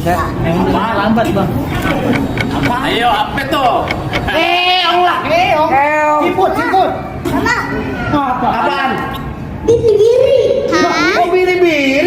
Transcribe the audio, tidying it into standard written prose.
Lambat bang. Ayo, apa tuh? Allah, siput. Sama. Apaan? Biri-biri. Oh, biri-biri.